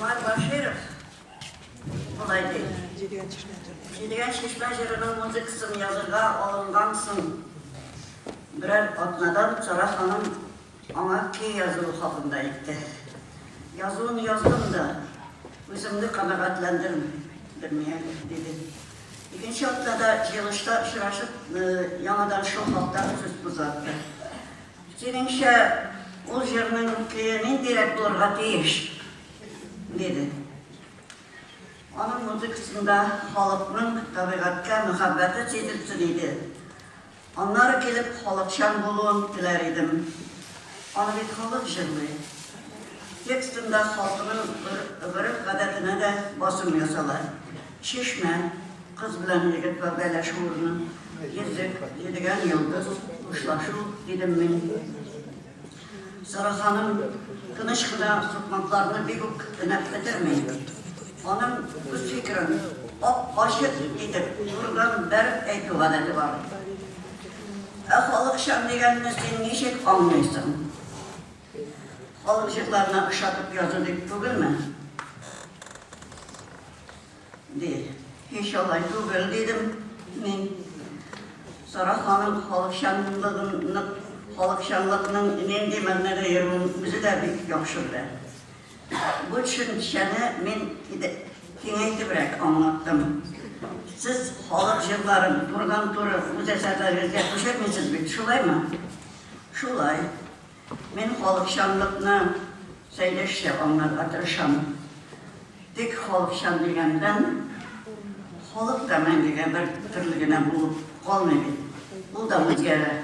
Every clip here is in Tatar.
Гомәр Бәширов болай ди. Җидегән чишмә җырының музыкасын язырга алынган соң, берәр атнадан Сара ханым аңа көй язуы хакында әйтте. Язуын яздым да, үземне канәгатьләндерми әле, диде. Икенче атнада җыелышта очрашып, яңадан шул хакта сүз кузгатты. Синеңчә, ул җырның көе ниндирәк булырга тиеш? диде. Аның музыкасында халыкның табигатькә мәхәббәте сизелсен иде. Аннары килеп халыкчан булуын теләр идем. Аны бит халык җырлый. Текстында халкының гореф-гадәтенә дә басым ясала. Чишмә, кыз белән егет вәгъдәләшү урыны, йөзек, җидегән йолдыз, хушлашу, дидем мин. Сара ханым тыныч кына сукмакларны бик үк өнәп бетерми. Аның үз фикерен ап-ачык итеп, турыдан бәреп әйтү гадәте бар. Ә халыкчан дигәнне син ничек аңлыйсың? Халык җырларына ошатып язу дип түгелме? Ди. Һич алай түгел, дидем мин. Сара ханым халыкчанлыгын, халыкчанлыкның нинди мәгънәдә йөрүен үзе дә бик яхшы белә. Бу төшенчәне мин киңәйтебрәк аңлаттым. Сез халык җырларын турыдан-туры үз әсәрләрегезгә күчермисез бит, шулаймы? Шулай. Мин халыкчанлыкны Сәйдәшчә аңларга тырышам. Тик халыкчан дигәндән, халык та мәңгегә бер төрле генә булып калмый бит. Ул да үзгәрә.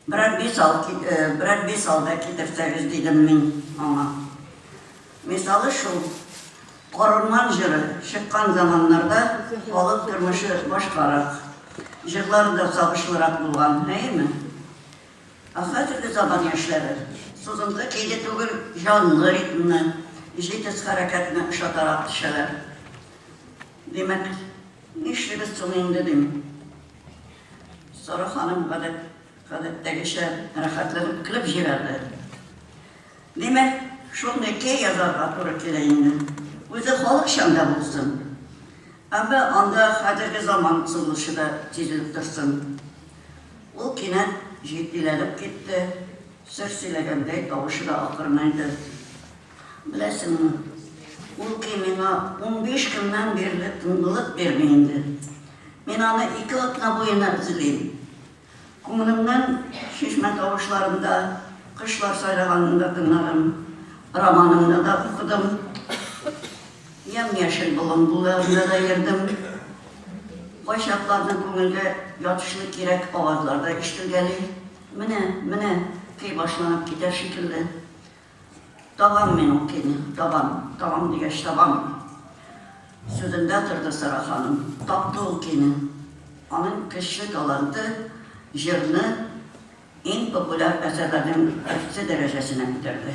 Берәр мисал, берәр мисал да китерсәгез, дидем мин аңа. Мисалы шул, Карурман җыры чыккан заманнарда халык тормышы башкарак, җырлары да сагышлырак булган, әйеме? Ә хәзерге заман яшьләре сузынкы көйне түгел, җанлы ритмны, җитез хәрәкәтне ошатарак төшәләр. Димәк, нишлибез соң инде, дим. Сара ханым гадәт, гадәттәгечә рәхәтләнеп көлеп җибәрде. Димәк, шундый көй язарга туры килә инде. Үзе халыкчан да булсын. Әмма анда хәзерге заман сулышы да сизелеп торсын. Ул кинәт җитдиләнеп китте, сер сөйләгәндәй тавышы да акрынайды. Беләсеңме, ул көй миңа 15 көннән бирле тынгылык бирми инде. Мин аны ике атна буена эзлим. Күңелемнән чишмә тавышларын да, кошлар сайраганын да тыңладым, романыңны да укыдым. Ямь-яшел болын буйларында да йөрдем. Кайчакларны күңелгә ятышлы кирәк авазлар да ишетелгәли. Менә, менә көй башланып китәр шикелле. Табам мин ул көйне, табам, табам дигәч табам. Сүзендә торды Сара ханым, тапты ул көйне. Аның көчле таланты җырны иң популяр әсәрләрнең берсе дәрәҗәсенә күтәрде.